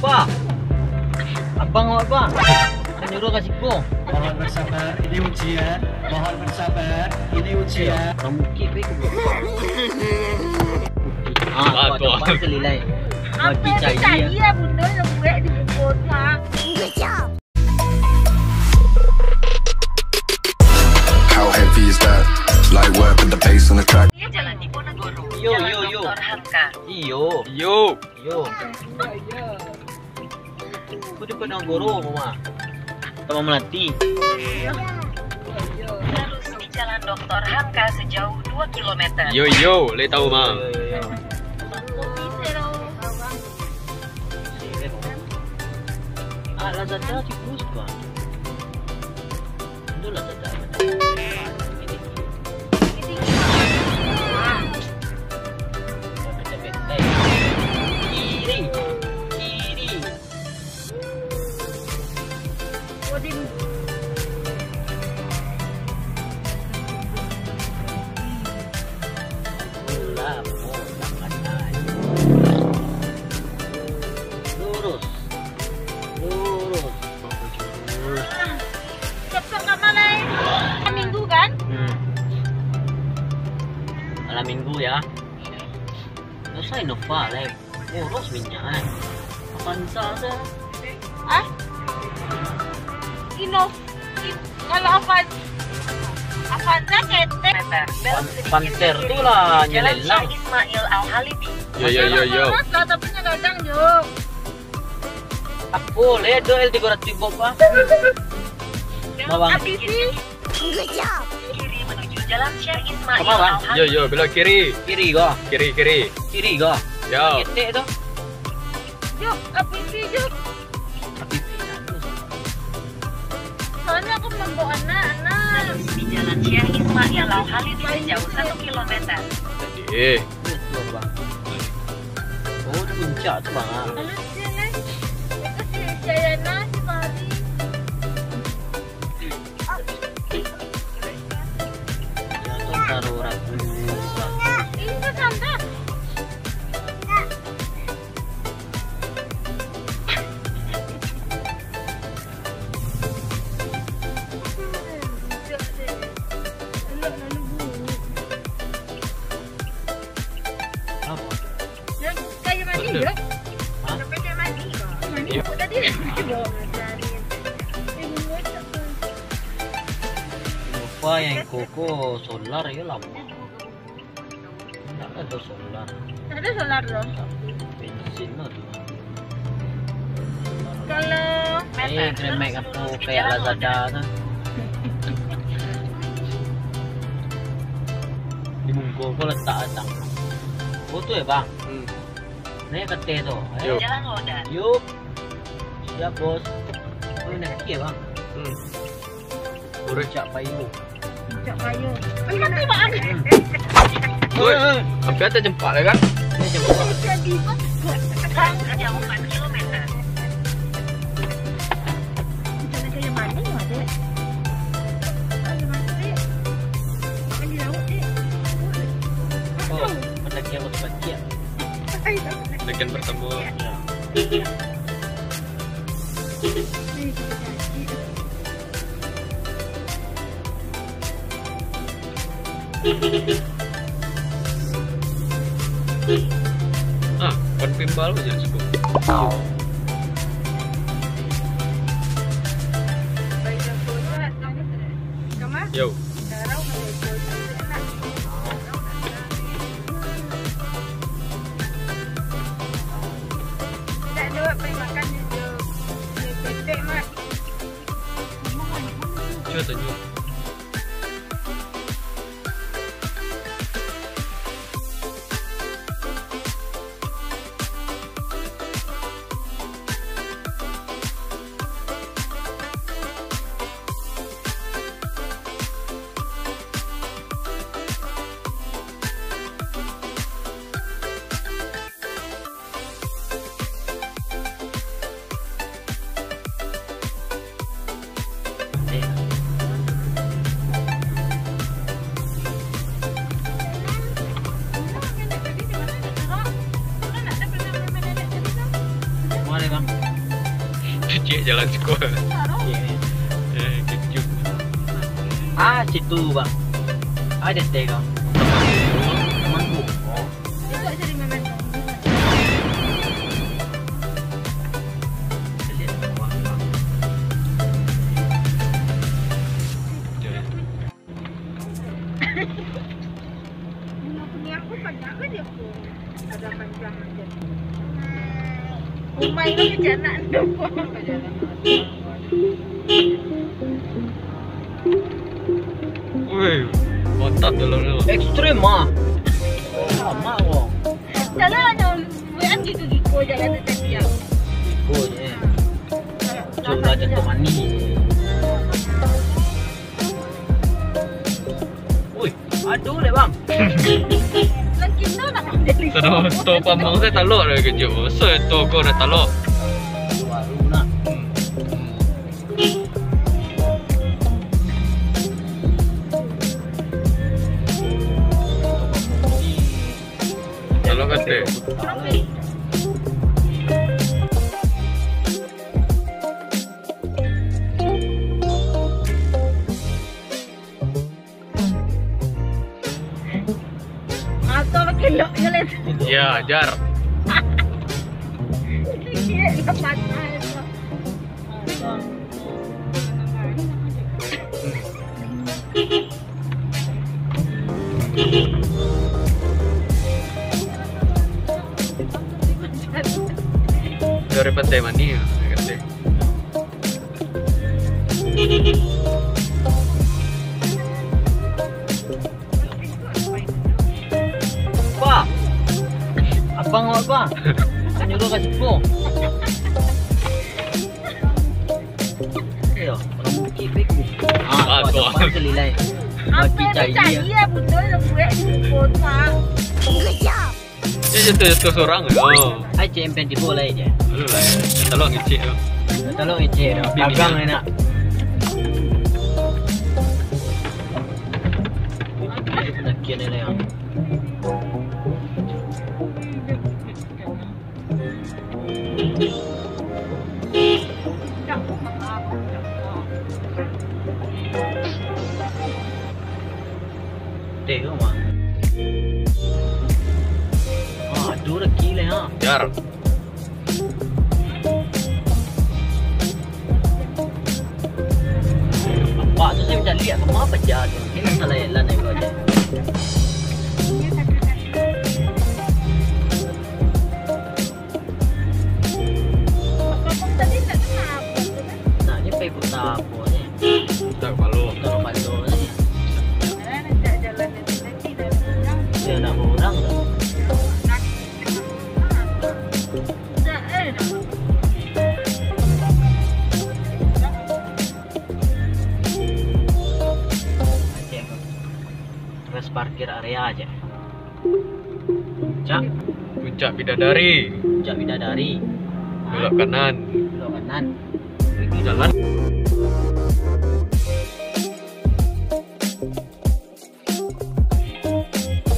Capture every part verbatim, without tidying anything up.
Pak, abang awak, Pak. Kan nyuruh ka siko. Mohon bersabar, ini ujian. Mohon bersabar, ini ujian. Orang bukit, weh, goblok. Ah, tu, tu, tu. Apa yang cari, ya, bunda yang buat di bukit, Pak? How heavy is that? Light work with the bass on the track. Yo, yo, yo. Iyo. Yo. Yo. Kau di Ponorogo, Mama? Taman Melati. Terus di Jalan Doktor Hamka sejauh dua kilometer. Yo, yo, le tahu, Ma. Yo, yo, yo. Ah, Lazada di Bus, Bang. Itu Lazada. Kiri, kiri. Lurus. Lurus. Cepat ka ma lai? Malam minggu kan? Hmm. Malam minggu ya. Usah Innova lai. Boros minyak, eh. Avanza se. Ah? Innov-, in-, kalau Avan-, Avanza ketek. Pan-, Panter tu lah, nyelelang. Jalan Syekh Ismail Al-Halibi. Yo, yo, yo, yo. Panas lah, tapi nyo gadang jo. Apo le, do L tiga ratus box, ah? Bawang. Kiri menuju Jalan Syekh Ismail Al-Halibi. Yo, yo, belok kiri. Kiri ko. Kiri, kiri. Kiri ko. Yo. Ketek tu. Yo, A P P, yo. A P P, anu. Soalnya aku mambawa anak, anak. Terus di Jalan Syekh Ismail Al-Halibi sejauh satu kilometer. Eh. Betul, Bang. Oh, di puncak tu, Bang. Lalu sini, itu si Jayana, si Fahri. Apo? Kayu manih, yo. Hah? Kayu manih. Manih, yo. Tadi. Yo, ngajarin. Eh, bunga tak pun. Lupa yang koko solar, yo, lama. Ndak ado solar. Ndak ado solar, doh. Bensin lah tu. Kalau eh, Grab Max aku kayak Lazada tu. Di muko ko letak datang. Oh, tu ya, Bang? Hmm. Ni kate tu. Yo. Jalan Lodan. Yup. Siap, Bos. Oh, nak kaki ya, Bang? Hmm. Puncak Payu. Puncak Payu. Oi, mati, Bang. Oi, hampir atas jempak lah, kan? Jadi, Bang. Sejauh empat kilometer. Rencana ke yang mana, Dek? Oh, yang mana, Dek? Kan di laut, Dek. Oh, pendaki yang lebih kecil. Pendakian pertama. Ya. Ah, pan pimbal banyak cukup. Yo. Cuba tunjuk. Bang. Cek jalan siko. Iya. Eh, kejut. Ah, situ, Bang. Ada teh, Bang. Temanku. Oh. Itu aja di mana? Bunga kuning aku panjang aja aku. Agak panjang aja. Umai tu kecil anak tu. Woi, mantap dalam tu. Ekstrim ah. Sama kok. Jalan aja, bukan gitu-gitu jalan tetapi ya. Gitu je. Coba contoh manis. Ui, aduh deh, Bang. Lagi tu nak ambil. Sudah tu pamang saya talok dah kejap. So tu kau dah talok. Baru nak. Hmm. Talok kate. Atau pakai lok je lah. Ya, jar. Gigit lah patah tu. Dari Pantai Manih ya, dari Pantai. Apa? Abang awak apa? Kan nyuruh ka siko. Iyo, urang Bukik Bego. Ah, tu ada apa tu? Apa yang cari ya, betul lah buat di kota. Good job. Dia jatuh-jatuh sorang. Oh. Ai, C M P tibo lah je. Aduh lah. Tolong ngecek tu. Tolong ngecek tu. Dagang enak. Nakian ni lah yang. Teh tu mah. Ah, aduh, rezeki lah, ha. Jar. Nampak tu saya macam lihat ke apa je tu. Ini masalah Elan ni kau je. Nak ni pai kota apa ni? Kota Kepalo. Kota Kepalo ni. Dia nak orang tu. Rest parkir area aja. Puncak. Puncak Bidadari. Puncak Bidadari. Belok kanan. Belok kanan. Itu jalan.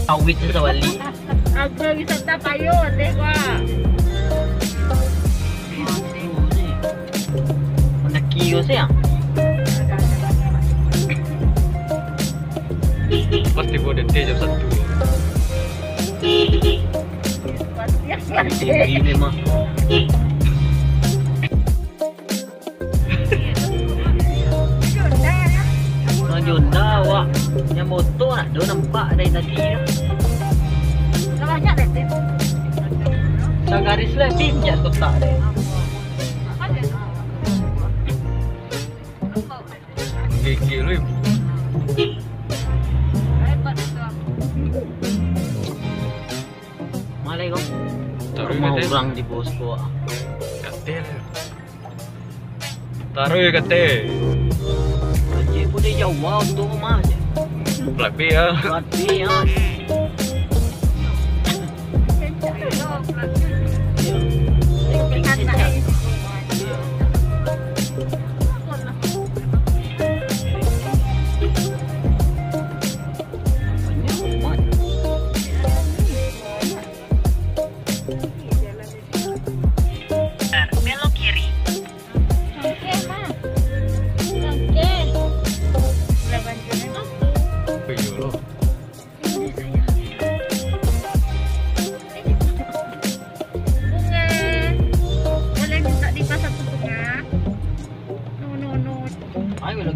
Awit tu sawali. Agrowisata Payo, teh gua. Mendaki yo sih, ah. Pasti gua D T jam satu. Pasti yang Tinggi memang. Nah, Honda awak. Yang motor nak do nampak dari tadi tu. Dah banyak dah, Tin. Sagaris lah, Tin, jak kotak deh. Gigi lu. Hebat itu. Malai kau. Taruh rumah katil. Orang di bos kau. Katil. Taruh ya katil. Anjir pun dia jauh tu rumah je. Pelatih ya. Pelatih ya.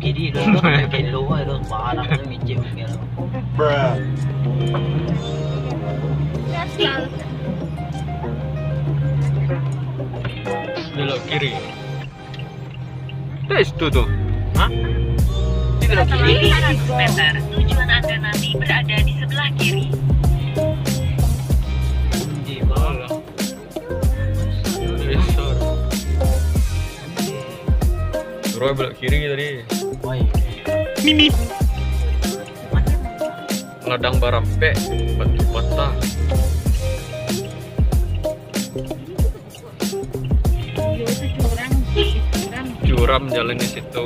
Jadi, lu tu sampai belok aja, lu parah, lu micik mungkin. Bruh. Belok kiri. Tes tu tu. Hah? Ini belok kiri. Seratus meter, tujuan Anda nanti berada di sebelah kiri. Di bawah. Besar. Bro, belok kiri tadi. Oi. Mimi. Ladang barampek, batu patah. Yo, itu curang, curam. Curam jalan di situ.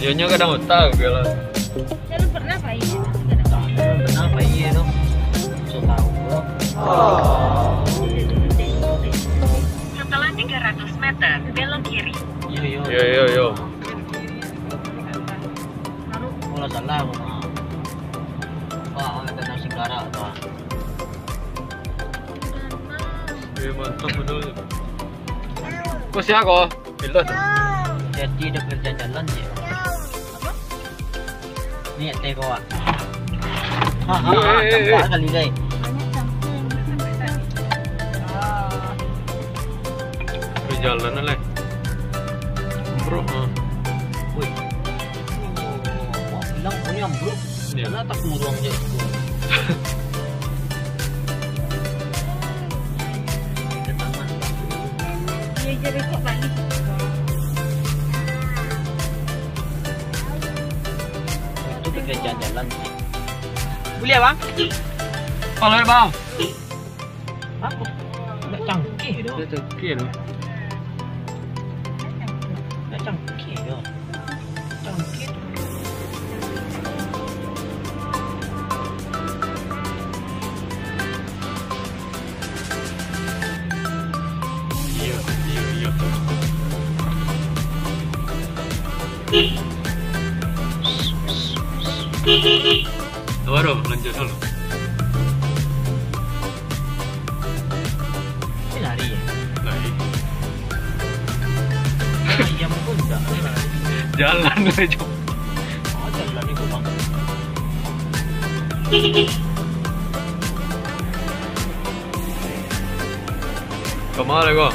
Yo, nyo kadang otak, lah. Lalu pernah pai? Pernah pai tu. So tahu, bro. Setelah tiga ratus meter, belok kiri. Yo, yo. Yo, yo, yo. Oh, lah salah, bro. Wah, ada nasi garak, bro. Eh, mantap betul. Kau siapa kau? Pilot. Jadi ada kerja jalan je. Apa? Ni teh kau, ah. Ha, ha, ha, eh, eh, eh. Nampak kali, guys. Perjalanan, leh. Bro, ah. Woi. Wah, hilang punya, bro. Iya. Kena tak kurang je. Iya, jadi kok balik. Itu kerja jalan. Boleh, Bang? Halo, Bang. Apa? Nggak cangkih doh. Nggak cangkih doh. Nggak cangkih doh. Cangkih. Iya, iya, iya. Sabar, bro, lanjut dulu. Ini lari ya? Lari. Ayam pun udah lari. Jalan aja. Oh, jalan itu, Bang. Kemana, kok?